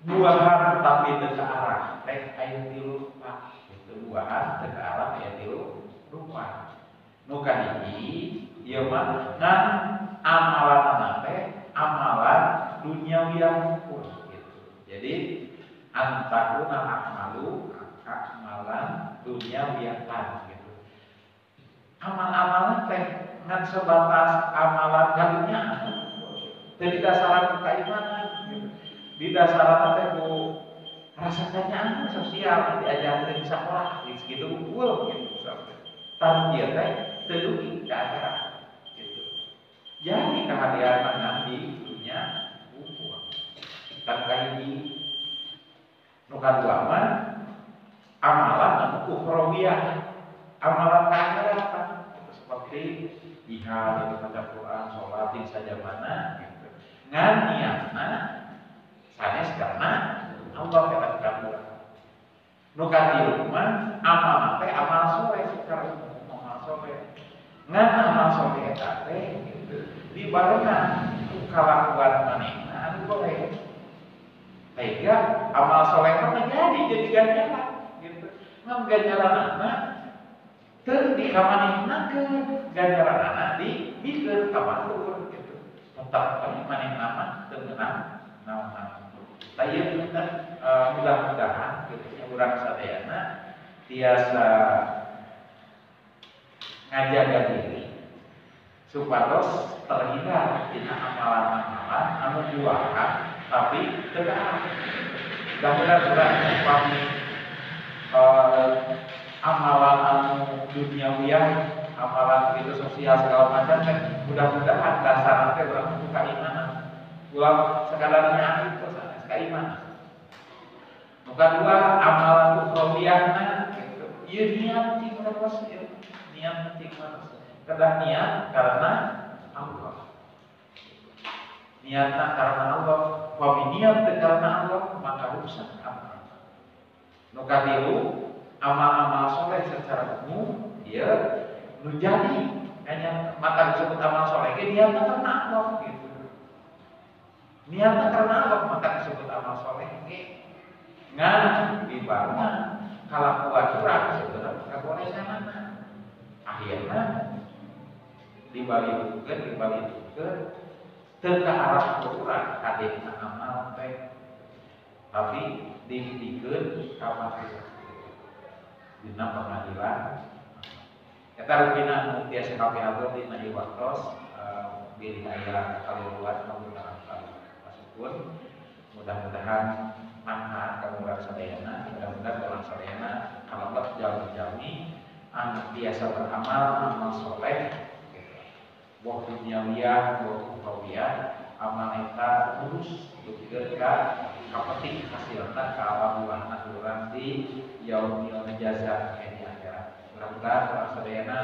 Buahan tapi teu ka arah teh aya tilu rupa gitu. Buahan teu ka arah aya tilu rupa. Nu kahiji ieu mah ngan amalanna teh amalan duniawiyah gitu. Jadi antakuna a'malu amalan duniawiyatan gitu. Amal-amalan teh ngan sebatas amalan kadunya teu didasaran ku keimanan gitu. Didasaran teh ku rasa kanyaan sosial diajarkeun di sekolah gitu unggul gitu. Tadi dia teh teu dugi ka akhirat gitu. Jadi kehadiran ngan di dunia unggul. Dan kahiji nu kadua mah amalan anu ukhrawiyah, amalan ka akhiratan gitu, seperti jihad, itu baca Quran, sholat, di sajabana gitu. Ngan niatna sanes karena Allah eta kadua. Nu katilu mah amal teh amal soleh secara umum, amal soleh. Ngan amal soleh eta teh gitu dibarengan ku kalakuan manehna anu boleh. Sehingga amal soleh mah jadi ganjaran gitu. Ngan ganjaranana teu dikamanehnakeun, ganjaranana dibikeun ka batur gitu. Tetep we manehna mah teu meunang naon-naon. Tah ieu mudah-mudahan gitu nya urang sadayana tiasa ngajaga diri supados terhindar dina amalan-amalan anu buahan tapi teu ka arah. Mudah-mudahan urang upami amalan anu duniawiyah, amalan itu sosial segala macam teh mudah-mudahan dasarna teh urang ku keimanan. Ulah sekadar nyaah itu sanes keimanan. Nu kadua amalan ukhrawiyahna gitu. Ieu niat cing terus ieu. Niat cing terus. Kedah niat karena Allah. Niatna karena Allah, upami niat teu karena Allah maka rusak amal. Nu katilu amal-amal soleh secara umum ieu nu jadi hanya maka disebut amal soleh ge niatna karena Allah gitu. Niatna karena Allah maka disebut amal soleh ge. Ngan dibarengan kalakuan urang sebenarnya kagorenganana. Akhirna dibalitukeun teu ka arah urang kadekna amal teh tapi dibikeun ka batur dina pengadilan. Eta rupina nu tiasa kapihatur dina ieu waktos bilih aya kaliruan nu pasupun. Mudah-mudahan manfaat ka urang sadayana, mudah-mudahan urang sadayana kalebet jalmi-jalmi anu tiasa beramal amal soleh gitu. Boh duniawiyah, boh ukhrawiyah, amal eta lurus dugikeun ka kapetik hasilna ka alam buahna urang di yaumil jaza di akhirat. Mudah-mudahan urang sadayana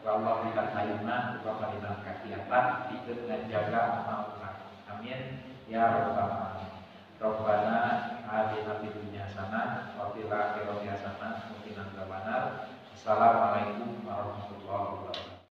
wallahu ditayuna ku dina kakiatan pikeun ngajaga amal urang. Amin ya rabbal alamin. Rabbana atina fid dunya hasanah wa fil akhirati hasanah wa qina adzabannar. Assalamualaikum.